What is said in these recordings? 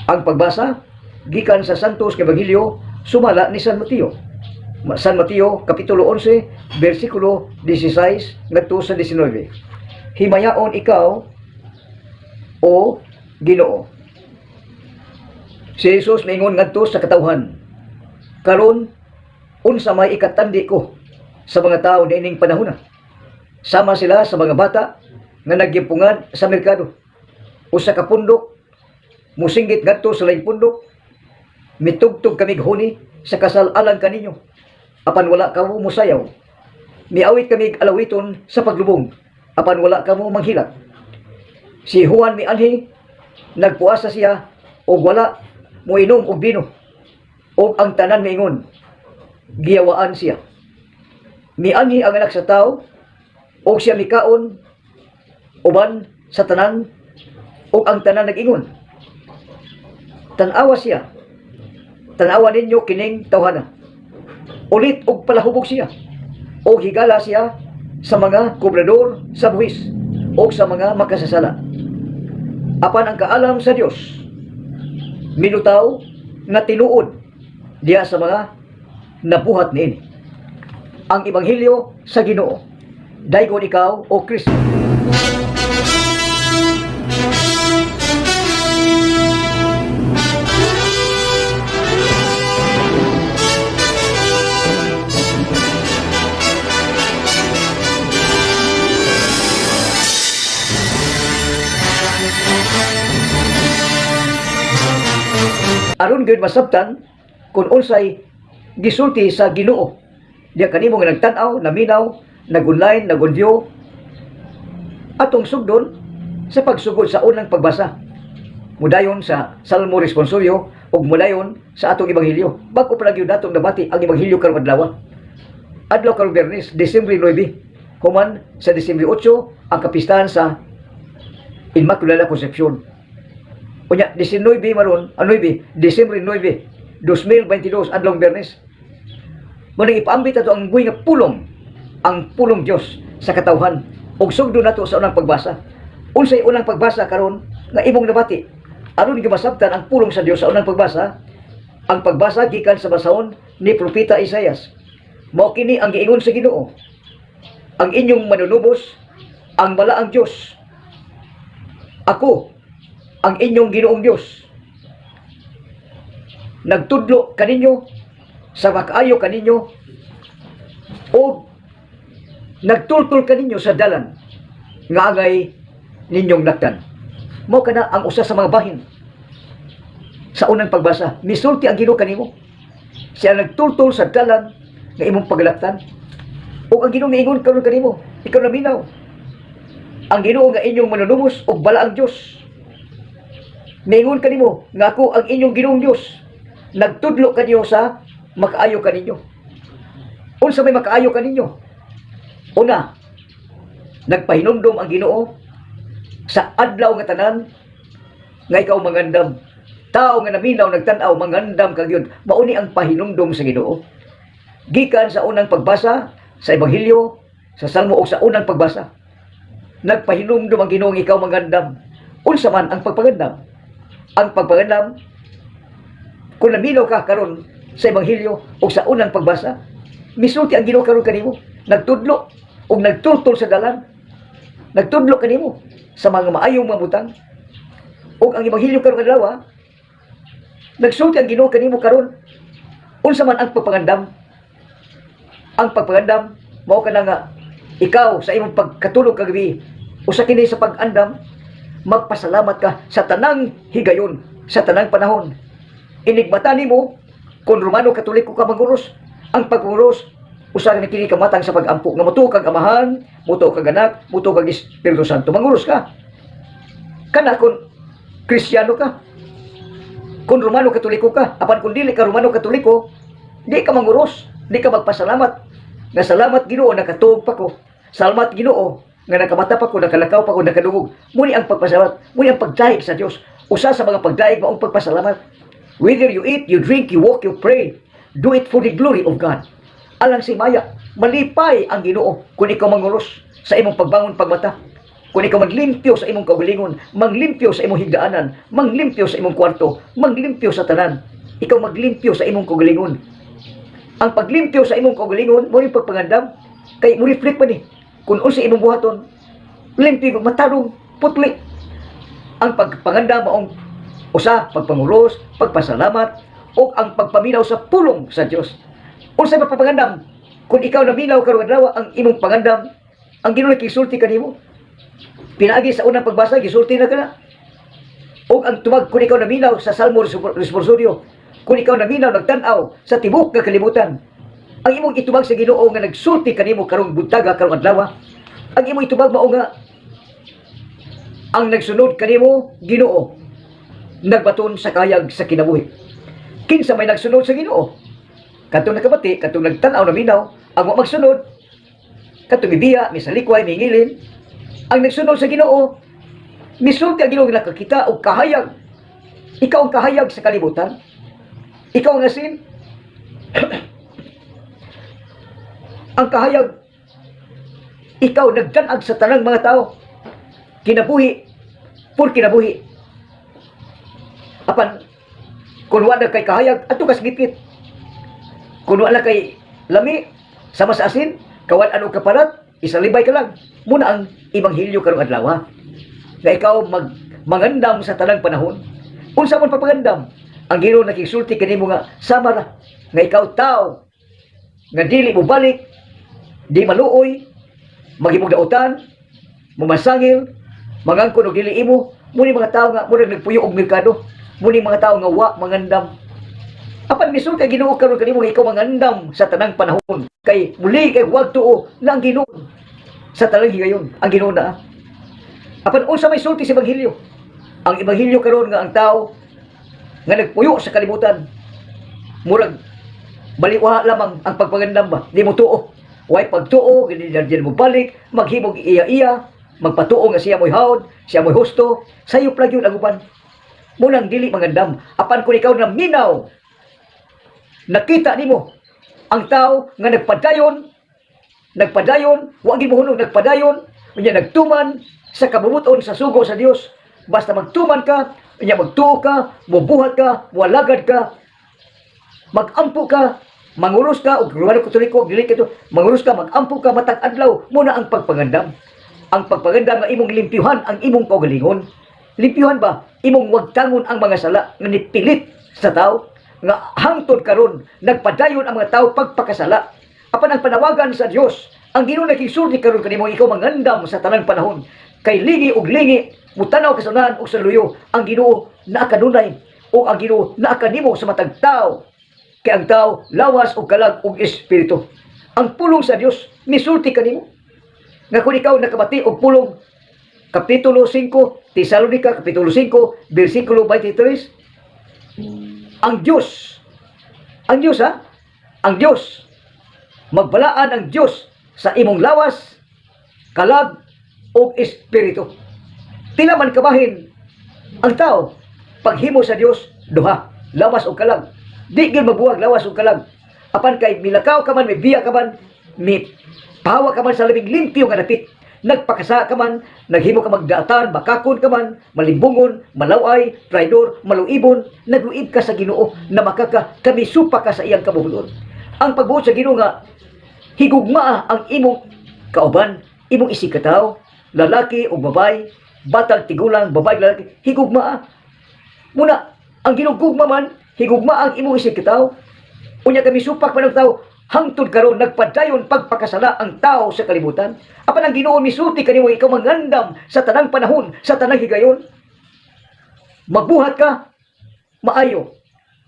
Ang pagbasa gikan sa Santos Ebanghelyo sumala ni San Mateo. San Mateo kapitulo 11 bersikulo 16 ngadto sa 19. Himayaon ikaw, o Ginoo. Si Jesus miingon ngadto sa katawhan, "Karon unsa may ikatandi ko sa mga tawo niining panahona? Sama sila sa mga bata nga nagyempungan sa merkado. Usa ka pundok musinggit ngadto sa laing pundok, 'Mitugtog kamig huni sa kasal alang kaninyo, apan wala kamo musayaw. Miawit kamig alawiton sa paglubong, apan wala kamo manghilak.' Si Juan mianhi, nagpuasa siya og wala moinom og bino. Og ang tanan miingon, 'Giyawaan siya.' Mianhi ang Anak sa Tao og siya mikaon uban sa tanan ug ang tanan nag-ingon, 'Tan-awa siya. Tan-awa ninyo kining tawhana. Ulit og palahubog siya. Og higala siya sa mga kobrador sa buhis o sa mga makasasala.' Apan ang kaalam sa Dios minutaw nga tinuod diha sa mga nabuhat niini." Ang Ebanghelyo sa Ginoo. Daygon ikaw, o Kristo. Aron gyud masabtan kung unsay gisulti sa Ginoo diya kanimo nga nagtan-aw, naminaw, nag-online, nag-view, atong sugdon sa pagsugod sa unang pagbasa. Mudayon sa Salmo Responsorio ug mudayon sa atong ebanghelyo. Bag-o pa lang gyud natong nabati ang ebanghelyo karong adlaw. Adlaw karong Biyernes, Disyembre 9, human sa Disyembre 8 ang kapistahan sa Inmaculada Concepcion. Unya, 19 maron, ah, 9, Disyembre 9, 2022, adlong Biyernes. Mao ipaambit ato ang buhi nga pulong, ang pulong Dios sa katawhan. Ug sugdon nato sa unang pagbasa. Unsay unang pagbasa karon nga imong nabati? Aron gyud masabtan ang pulong sa Dios sa unang pagbasa, ang pagbasa gikan sa basahon ni Propeta Isaias. Mao kini ang giingon sa Ginoo: ang inyong manunubos, ang balaang Dios. Ako, ang inyong Ginoong Dios. Nagtudlo kaninyo sa makaayo kaninyo o nagtultol kaninyo sa dalan nga angay ninyong laktan. Mao kana ang usa sa mga bahin sa unang pagbasa. Misulti ang Ginoo kanimo. Siya nagtultol sa dalan nga imong paglaktan. Ug ang Ginoo miingon karon kanimo, ikaw naminaw. Ang Ginoo nga inyong manunubos ug balaang Dios. Miingon kanimo nga ako ang inyong Ginoong Dios. Nagtudlo kaniyo sa makaayo kaninyo. Unsa may makaayo kaninyo? Una, nagpahinumdom ang Ginoo sa adlaw nga tanan nga ikaw mangandam. Tao nga naminaw, nagtan-aw, mangandam ka gyud. Mao ni ang pahinumdom sa Ginoo. Gikan sa unang pagbasa sa Ebanghelyo, sa Salmo o sa unang pagbasa. Nagpahinumdom ang Ginoo nga ikaw mangandam. Unsa man ang pagpangandam? Ang pagpangandam, kung naminaw ka karon sa Ebanghelyo o sa unang pagbasa, misulti ang Ginoo karon kanimo, nagtudlo ug nagtultol sa dalan. Nagtudlo kanimo sa mga maayong mga butang. Ug ang Ebanghelyo karon adlaw, nagsulti ang Ginoo kanimo karon. Unsa man ang pagpangandam? Ang pagpangandam mao kana nga ikaw sa imong pagkatulog kagabi, usa kini sa pag-andam, magpasalamat ka sa tanang higayon, sa tanang panahon. Inigbata nimo kung Romano Katoliko ka manguros, ang pag-uros usa ni kini kamatang sa pag-ampo nga motuo kag Amahan, motuo kag Anak, motuo kag Espiritu Santo. Manguros ka. Kana kung Kristiyano ka. Kung Romano Katoliko ka, apan kung dili ka Romano Katoliko, di ka manguros, di ka magpasalamat. Nga salamat Ginoo nakatuog pa ko. Salamat Ginoo nga nakamata pa ko, nakalakaw pa ko, nakadungog. Mao ni ang pagpasalamat, mao ni ang pagdayeg sa Dios. Usa sa mga pagdayeg maong pagpasalamat. Whether you eat, you drink, you walk, you pray, do it for the glory of God. Alang sa himaya, malipay ang Ginoo kung ikaw manguros sa imong pagbangon, pagmata. Kung ikaw maglimpyo sa imong kaugalingon, maglimpyo sa imong higdaanan, maglimpyo sa imong kwarto, maglimpyo sa tanan, ikaw maglimpyo sa imong kaugalingon. Ang paglimpyo sa imong kaugalingon, mao ning pagpangandam, kay mo reflect pa ni. Kung unsa imong buhaton, limpyo, matarong, putli. Ang pagpangandam maong usa, pagpanguros, pagpasalamat, o ang pagpaminaw sa pulong sa Dios. Unsa mapapangandam? Kung ikaw naminaw karong adlaw, ang imong pangandam, ang Ginoo nakisulti kanimo. Pinaagi sa unang pagbasa, gisulti na kana. O ang tubag, kung ikaw naminaw sa Salmo Responsorio, kung ikaw naminaw, nagtan-aw sa tibok nga kalibutan, ang imong itubag sa Ginoo nga nagsulti kanimo karong buntaga, karong adlaw, ang imong itubag mao nga ang nagsunod kanimo, Ginoo, nagbaton sa kahayag sa kinabuhi. Kinsa may nagsunod sa Ginoo? Katong nakabati, katong nagtan-aw, naminaw. Ang wa magsunod, katong mibiya, misalikway, mingilin. Ang nagsunod sa Ginoo, misulti ang Ginoo nga nakakita og kahayag. Ikaw ang kahayag sa kalibutan. Ikaw ang asin. Ang kahayag, ikaw nagdan-ag sa tanang mga tao. Kinabuhi, pur kinabuhi. Apan, kung wala kay kahayag, ato kas ngitngit. Kung wala kay lami, sama sa asin, kawan ano kaparat, isalibay ka lang. Muna ang ebanghelyo karong adlaw. Nga ikaw mangandam sa tanang panahon. Unsa man papangandam? Ang Ginoo nakisulti kanimo nga sama ra nga ikaw tao nga dili mo balik, di maluoy, maghimog dautan, mumasangil, mangangkon og dili imo, muni mga tao nga murag nagpuyo og merkado, muni mga tao nga wa mangandam. Apan misulti ang Ginoo karon kanimo nga ikaw mangandam sa tanang panahon. Kay muli kay wag tuo na ang Ginoo sa tanang higayon, ang Ginoo na. Apan unsa may sulti sa ebanghelyo? Ang ebanghelyo karon nga ang tao nga nagpuyo sa kalibutan, murag baliwa lamang ang pagpangandam ba, di mo tuo. Way pagtuo, gini di mo balik, maghimog iya-iya, magpatuo nga siya mo'y hawd, siya mo'y husto, sayop lang yun ang uban. Munang dili mangandam. Apan kung ikaw naminaw, nakita nimo ang tao nga nagpadayon, nagpadayon, wa gyud mohunog, nagpadayon, unya nagtuman sa kabubut-on sa sugo sa Dios. Basta magtuman ka, unya magtuo ka, mubuhat ka, mualagad ka, magampo ka, manguros ka, og Romano Katoliko, dili kito, manguros ka, magampo ka matag adlaw, muna ang pagpangandam. Ang pagpangandam nga imong limpyuhan ang imong kaugalingon. Limpyuhan ba? Imong wagtangon ang mga sala nga nipilit sa tao nga hangtod karon nagpadayon ang mga tao pagpakasala. Apan ang panawagan sa Dios, ang Ginoo nakisulti karon kanimo, ikaw mangandam sa tanang panahon. Kay lingi og lingi, mutanaw ka sa unahan og sa luyo, ang Ginoo naa kanunay o ang Ginoo naa kanimo sa matag tao. Kay ang tao, lawas og kalag og espiritu. Ang pulong sa Dios misulti kanimo. Nga kung ikaw nakabati og pulong, Kapitulo 5, Tesalonica, Kapitulo 5, versikulo 23, ang Diyos, ang Diyos ha, ang Diyos, magbalaan ang Diyos sa imong lawas, kalag, o espiritu. Pila man kabahin ang tao, paghimo sa Diyos, duha, lawas o kalag. Di gyud mabuwag lawas o kalag. Apan kay milakaw ka man, may biya ka man, may pahawa ka man sa labing limpyo nga dapit, nagpakasa ka man, naghimo ka magdaatan, bakakon ka man, malimbungon, malaway, traidor, maluibon, nagluib ka sa Ginoo na makaka kamisupa ka sa iyang kabuholon. Ang pagbuot sa Ginoo nga higugmaa ang imong kauban, imong isigkatawo, lalaki o babae, batag tigulang, babae, lalaki, higugmaa. Muna, ang Ginoo gugma man, higugma ang imong isigkatawo. Unya kami supak man ang tao, hangtod karon nagpadayon pagpakasala ang tao sa kalibutan. Apan ang Ginoo misulti kanimo, ikaw mangandam sa tanang panahon, sa tanang higayon. Magbuhat ka, maayo.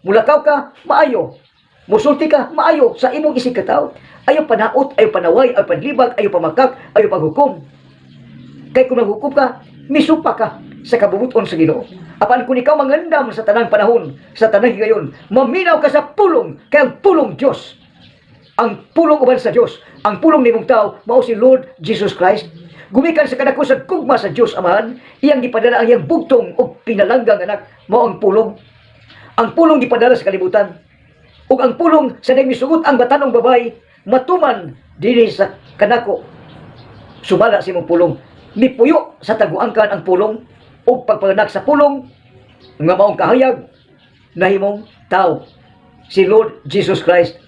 Mulakaw ka, maayo. Musulti ka, maayo sa imong isigkatawo. Ayaw panaot, ayaw panaway, ayaw panlibag, ayaw pamakak, ayaw paghukom. Kay kung naghukom ka, misupa ka sa kabubuton sa Ginoo. Apan kung ikaw mangandam sa tanang panahon, sa tanang higayon, maminaw ka sa pulong, kay ang pulong Diyos, ang pulong uban sa Diyos, ang pulong nimong tao, mao si Lord Jesus Christ. Gumikan sa kadako sa gugma sa Diyos Amahan, iyang gipadala ang iyang bugtong og pinalanggang anak, mao ang pulong. Ang pulong gipadala sa kalibutan. Ug ang pulong sa dayang misugot ang batanong babay, matuman dinhi sa kanako. Sumala sa imong pulong. Mipuyo sa taguangkan ang Pulong, ug pagpanganak sa Pulong nga maong kahayag, nahimong tao si Lord Jesus Christ.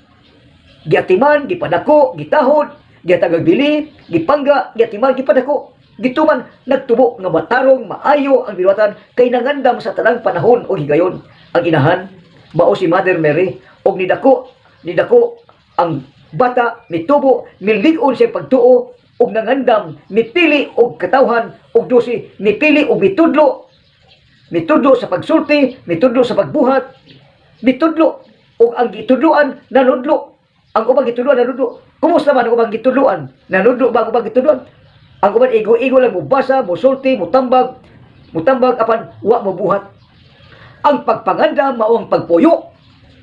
Giatiman, gipadako, gitahod, gihatagag bili, gipangga, giatiman, gipadako. Gituman, nagtubo nga matarong, maayo ang binuhatan kay nangandam sa tanang panahon o higayon. Ang inahan, mao si Mother Mary, og nidako, nidako ang bata, mitubo, milig-on siya pagtuo, og nangandam, mipili og katawhan, og 12, mipili og mitudlo, mitudlo sa pagsulti, mitudlo sa pagbuhat, mitudlo, og ang gitudloan, nanudlo. Ang ubang gitudloan, nanudlo. Kumusta man ang ubang gitudloan? Nanudlo ba ang ubang gitudloan? Ang uban igo-igo lang mubasa, musulti, mutambag, mutambag apan wa mobuhat. Ang pagpangandam mao ang pagpuyo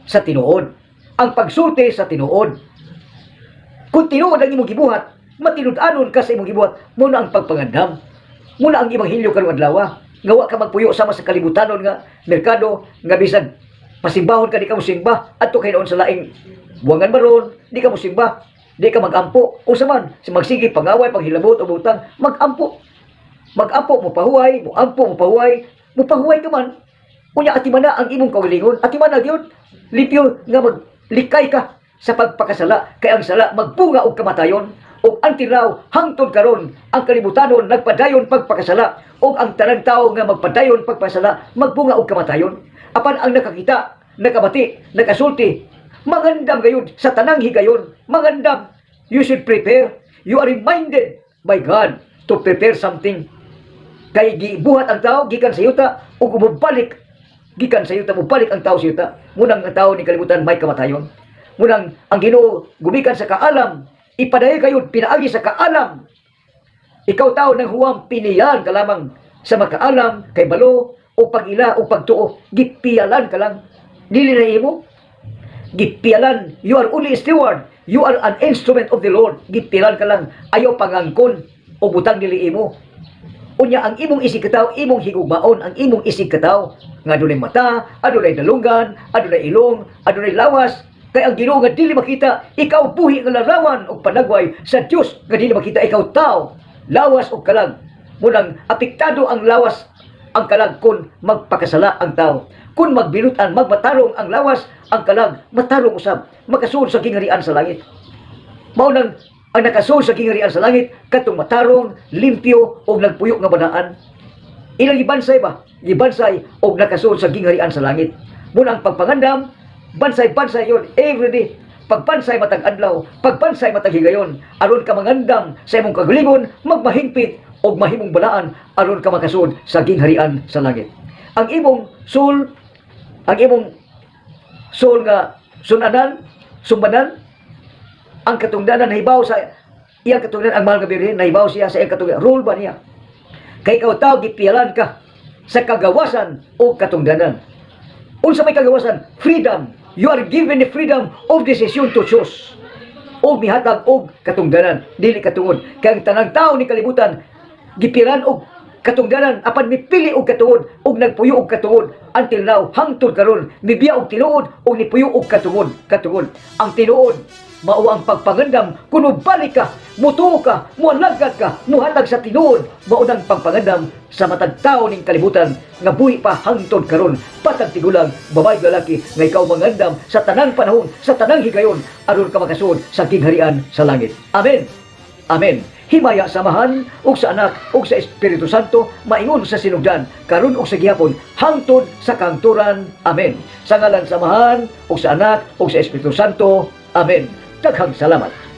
sa tinuod. Ang pagsulti sa tinuod. Kung tinuod ang imong gibuhat, matinud-anon ka sa imong gibuhat, mao na ang pagpangandam. Mao na ang ebanghelyo karong adlaw. Nga wa ka magpuyo sama sa kalibutanon nga merkado nga bisag pasimbahon ka, di ka mosimba, adto kay noon sa laing buwangan baron, di ka mosimba, di ka magampo. Unsa man si magsige pangaway, panghilabot o butang, magampo, magampo, mo pahuway, mo ampo, mo pahuway, mo pahuway ka man. Unya atiman na ang imong kaugalingon, atiman na gyud limpyo nga maglikay ka sa pagpakasala, kay ang sala magbunga og kamatayon. Ug until now, hangtod karon, ang kalibutanon nagpadayon pagpakasala, ug ang tanang tawo nga magpadayon pagpakasala magbunga og kamatayon. Apan ang nakakita, nakabati, nakasulti, mangandam gayud sa tanang higayon, mangandam. You should prepare. You are reminded by God to prepare something, kay gibuhat ang tao gikan sa yuta ug mobalik gikan sa yuta, mobalik ang tao sa yuta. Mao nang ang tao ni kalibutan may kamatayon. Mao nang ang Ginoo gumikan sa kaalam, ipadayag kayo pinaagi sa kaalam. Ikaw tao ng huwam, piniyan ka lamang sa makaalam kay balo o pag-ila o pagtuo. Gipiyalan ka lang, dili na imo gipiyalan. You are only a steward. You are an instrument of the Lord. Gipiyalan ka lang. Ayaw pangangkon o butang dili imo. Unya ang imong isig katawo, imong higugmaon ang imong isig katawo nga adunay mata, adunay dalunggan, adunay ilong, adunay lawas, kay ang Ginoo nga dili makita, ikaw buhi nga larawan og panagway sa Dios nga dili makita. Ikaw tao, lawas og kalag. Mao nang apektado ang lawas, ang kalag kun magpakasala ang tao. Kung magbinutan, magmatarong ang lawas, ang kalag, matarong usab, makasuod sa gingharian sa langit. Mao nang ang nakasuod sa gingharian sa langit katong matarong, limpyo og nagpuyo nga banaan. Ilang gibansay ba? Gibansay og nakasuod sa gingharian sa langit. Mao nang pagpangandam, bansay-bansay yon every day. Pagbansay matag adlaw, pagbansay matag higayon, aron ka mangandam sa imong kagalingon, magmahingpit og mahimong balaan aron ka makasuod sa gingharian sa langit. Ang imong soul, ang imong soul nga sunanan, sumbanan, ang katungdanan, nahibaw sa iyang katungdanan ang mahal nga Birhen, nahibaw siya sa iyang katungdanan. Rule ba niya? Kay ikaw tao, gipiyalan ka sa kagawasan o katungdanan. Unsa may kagawasan? Freedom. You are given the freedom of decision to choose. O mihatag og katungdanan, dili katungod. Kay ang tanang tao ni kalibutan gipiyalan og katungdanan, apan mipili og katungod og nagpuyo og katungod. Until now, hangtod karon, mibiya og tinuod og nipuyo og katungod, katungod. Ang tinuod mao ang pagpangandam. Kun balik ka, mutuo ka, mualagad ka, muhatag sa tinuod, mao nang pagpangandam sa matag tao ning kalibutan nga buhi pa hangtod karon, batag tigulang, babae, lalaki, nga ikaw mangandam sa tanang panahon, sa tanang higayon, aron ka makasuod sa gingharian sa langit. Amen. Amen. Himaya sa Amahan ug sa Anak ug sa Espiritu Santo, maingon sa sinugdan, karon ug sa gihapon, hangtod sa kahangturan. Amen. Sa ngalan sa Amahan ug sa Anak ug sa Espiritu Santo. Amen. Daghang salamat.